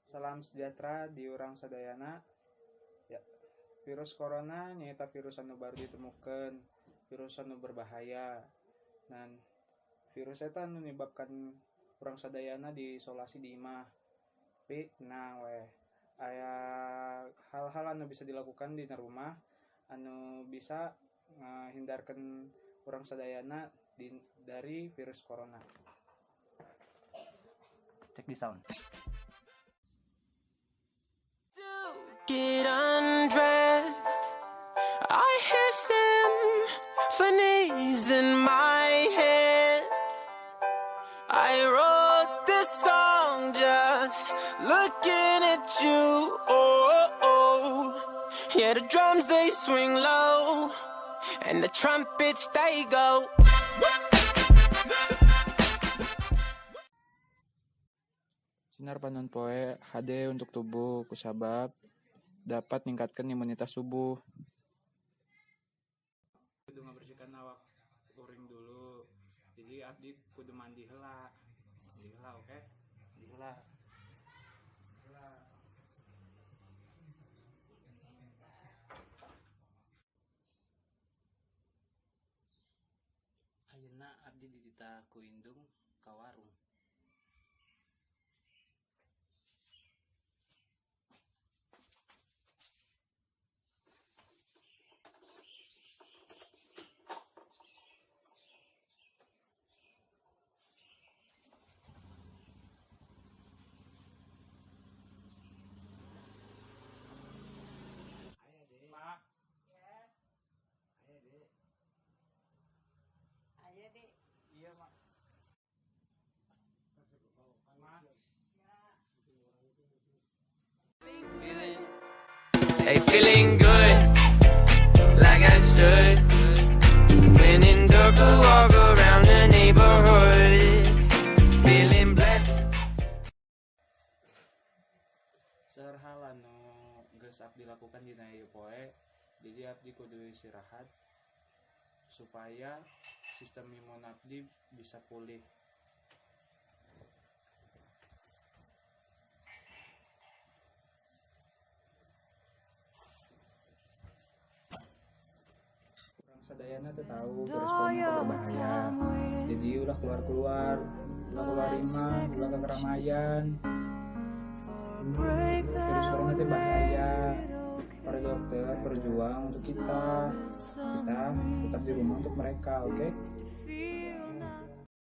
Salam sejahtera di urang sadayana. Ya, virus corona nyaeta virus anu baru ditemukan, virus anu berbahaya. Dan virus eta anu menyebabkan urang sadayana diisolasi di imah. Tapi tenang weh, aya hal-hal anu bisa dilakukan di rumah anu bisa menghindarkan urang sadayana dari virus corona. Cek di sound. Get undressed. I hear symphonies in my head. I wrote this song just looking at you. Oh, oh. Yeah, the drums they swing low, and the trumpets they go. Sinar panon poe hade untuk tubuh kusabab dapat meningkatkan imunitas tubuh. Kudu ngabersihkan awak uring dulu. Jadi abdi kudu mandi heula. Mandi heula, oke? Mandi heula. Heula. Ayeuna abdi dititah ku indung ka warung. Ma. Aya, Dek. Iya, Mak. Ma. Hey, feeling good, like I should. When in dark, I walk around the neighborhood, feeling blessed. Seueur hal anu geus abdi lakukan dina ieu poe, jadi abdi kudu istirahat supaya sistem imun abdi bisa pulih. Urang sadayana teu tahu virus corona teh berbahaya. Jadi ulah keluar-keluar, ulah keluar imah, ulah ke keramaian. Virus corona teh bahaya. Para dokter berjuang untuk kita. Kita tetap di rumah untuk mereka, oke?